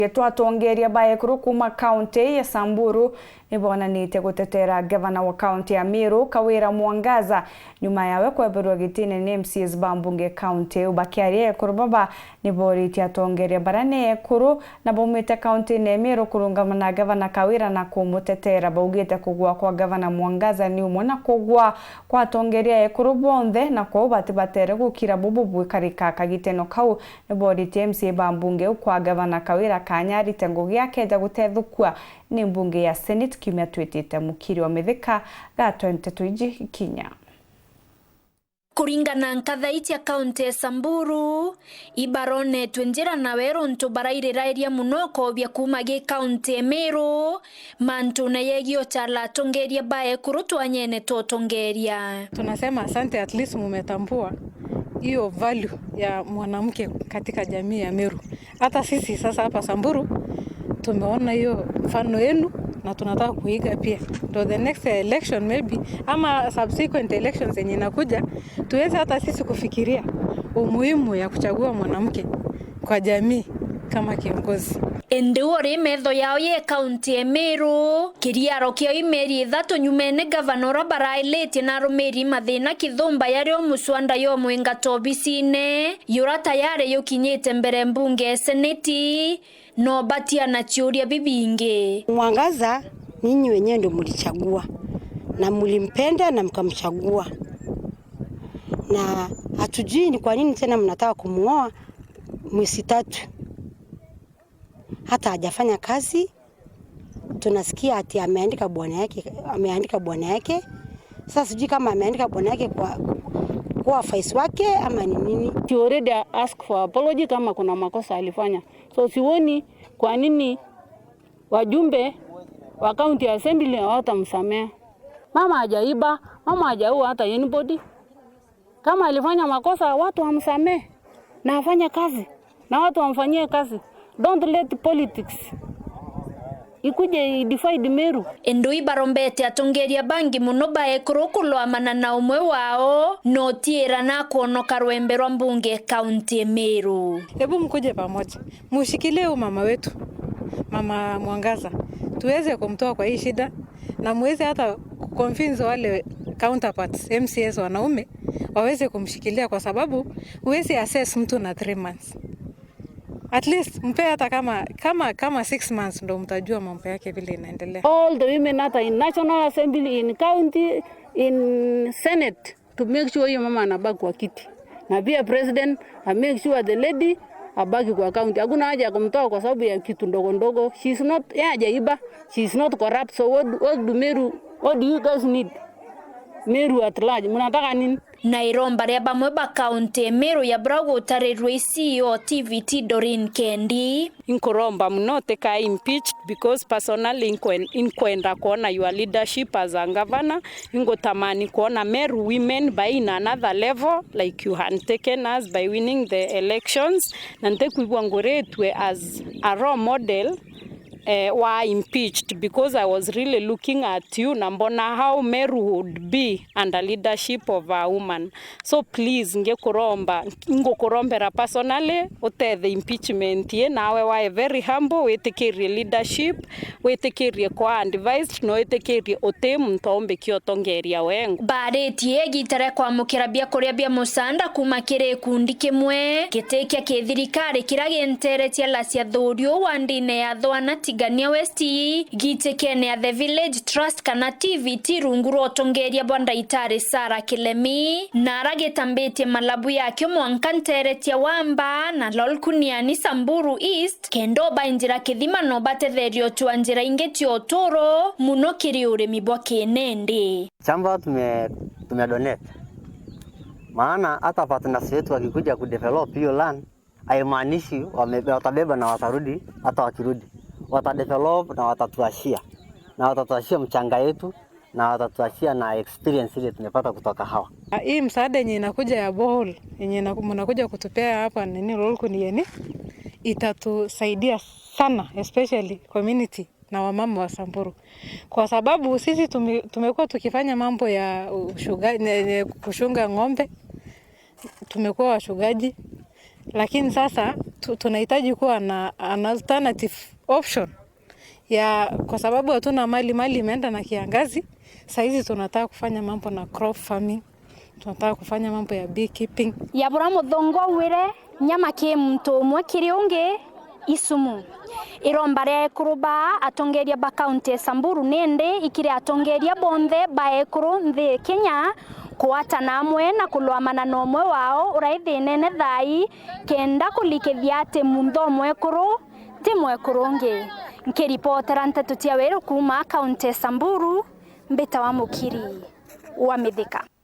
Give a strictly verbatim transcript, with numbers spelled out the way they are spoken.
Gitwa atongeria ba ekuru kuuma kaunti ya Samburu nibonanitie gutetera gavana wa kaunti ya Meru, Kawira Mwangaza, nyuma yawe kweberwa gitine ni M C As ba mbunge kaunti iu. Bakiaria, ekuru baba niboritie atongeria baria ni ekuru na baumite kaunti-ini ya Meru kurungama na gavana Kawira na kumutetera. Baugite kugwa kwa gavana Mwangaza ni umwe na kugwa kwa atongeria ekuru bonthe, na kwou batibatere gukira bubu bwikarika. Kagiteno kau niboritie M C A ba mbunge iu kwa gavana Kawira kanya arite ngugi akeja gutethukua ni mbunge ya Senate kiumia twitite. Mukiri wa Mithika, gatwe nteto iji kinya. Kuringana na nkathaiti ya kaunti ya Samburu, ibaronetwe njira na weru untu barairirairia muno koobia kuuma gi kaunti ya Meru, mantune yegii uchala atongeria ba ekuru twanyene twa utongeria. Tunasema asante, at least mumetambua hiyo value ya mwanamke katika jamii ya Meru. Hata sisi sasa hapa Samburu tumeona hiyo mfano yenu na tunataka kuiga pia. Ndio the next election maybe, ama subsequent elections yenye inakuja, tuweze hata sisi kufikiria umuhimu ya kuchagua mwanamke kwa jamii kama kiongozi. Indi uri metho yao ye kaunti ya Meru, kiriaro kiao i mieri ithatu nyumene gavana uria barailitie na arumiri mathina kithumba yario mucwanda yo mwingato obisine, yura tayari yukinyite mbere mbunge ya seneti, no batia na ciuria bibingi. Mwangaza, ninyi wenyewe ndio mlichagua na mlimpenda na mkamchagua, na hatujui ni kwa nini tena mnataka kumng'oa mwezi tatu. Hata hajafanya kazi, tunasikia ati ameandika bwana yake, ameandika bwana yake. Sasa sijui kama ameandika bwana yake kwa, kwa vice wake ama ni nini. She already asked for apology kama kuna makosa alifanya. So sioni kwa nini wajumbe wa county assembly hawatamsamea. Mama hajaiba, mama hajaua hata anybody. Kama alifanya makosa, watu wamsamee na afanye kazi na watu wamfanyie kazi. Don't let politics ikuje i divide Meru. Indi ibarombete atongeria bangi muno ba ekuru kuloamana na umwe wao, na utiira na kwonoka rwembe rwa mbunge kaunti ya Meru. Hebu mkuje pamoja, mushikilie huyu mama wetu, Mama Mwangaza, tuweze kumtoa kwa hii shida, na muweze hata kuconvince wale counterparts, M C As wanaume, waweze kumshikilia, kwa sababu huwezi assess mtu na three months. At least mpe hata kama, kama, kama six months, ndo mtajua mambo yake vile inaendelea. All the women hata in National Assembly, in county, in Senate, to make sure hiyo mama anabaki kwa kiti. Na pia president a make sure the lady abaki kwa county. Hakuna haja ya kumtoa kwa sababu ya kitu ndogo ndogo. She is not, yeye hajaiba. She is not corrupt. So what, what do Meru, what do you guys need? Meru at large, mnataka nini? Na iromba ria bamwe ba kaunti ya Meru ya bura gutarirwe i C E O T V T Doreen Kendi. Inkuromba muno utikae impeached, because personally inkwen-, inkwenda kwona your leadership as a governor. Ingutamani kwona Meru women by in another level, like you had taken us by winning the elections. Na ntikwigua nguritue as a role model, eh, wa impeached, because I was really looking at you na mbona how Meru would be under leadership of a woman. So please, ngikuromba, ngukurombera personally utethe impeachment ii, nawe wae very humble, witikirie leadership, witikirie kwa advised, na witikirie uti muntu umbikia utongeria wengwa. Baritie igita ria kwamukira biakuria bia musanda kuuma kiri gikundi kimwe gitikia kithirikari kiria ginteretie Lacia Thurio wa ndine ya Thwana Tigania West, gitikene ya The Village Trust kana T V T rungu rwa utongeria bwa Ndaitari Sarah Kilemi, na aragitambitie malabu yakio mwanka nteretia wa Mbaa na Lolkuniani Samburu East, kenda ubainjira kithima na ubatetheria utua njira ingi cia uturo, muno kiri urimi bwa kinindi. Shamba tume-, tumedonate. Maana hata partners wetu wakikuja kudevelop hiyo land, haimaanishi wame-, watabeba na watarudi, hata wakirudi. Watadevelop na watatuachia. Na watatuachia mchanga yetu, na watatuachia na experience ile tumepata kutoka hawa. Hii msaada yenye inakuja ya borehole, yenye inaku-, mnakuja kutupea hapa nini, Lolkuniani, itatusaidia sana, especially community na wamama wa Samburu. Kwa sababu sisi tume-, tumekuwa tukifanya mambo ya ushuga-, ne-, ne-, kushunga ng'ombe, tumekuwa washugaji, Lakini sasa tu-, tunahitaji kuwa na an alternative option ya, kwa sababu hatuna mali, mali imeenda na kiangazi. Saizi tunataka kufanya mambo na crop farming, tunataka kufanya mambo ya beekeeping. Ya bura muthongo wire nyama ki muntu umwe kiri ungi isumu. Iromba ria ekuru ba atongeria ba kaunti ya Samburu nindi ikiri atongeria bonthe ba ekuru nthi ya Kenya kuatana amwe na kulwamana na umwe wao urai thinene thai kenda kulikithia ati muntho umwe ekuru ti mwekuru ungi. Nkiripotera nteto cia weru kuuma kaunti ya Samburu, mbitawa Mukiri wa Mithika.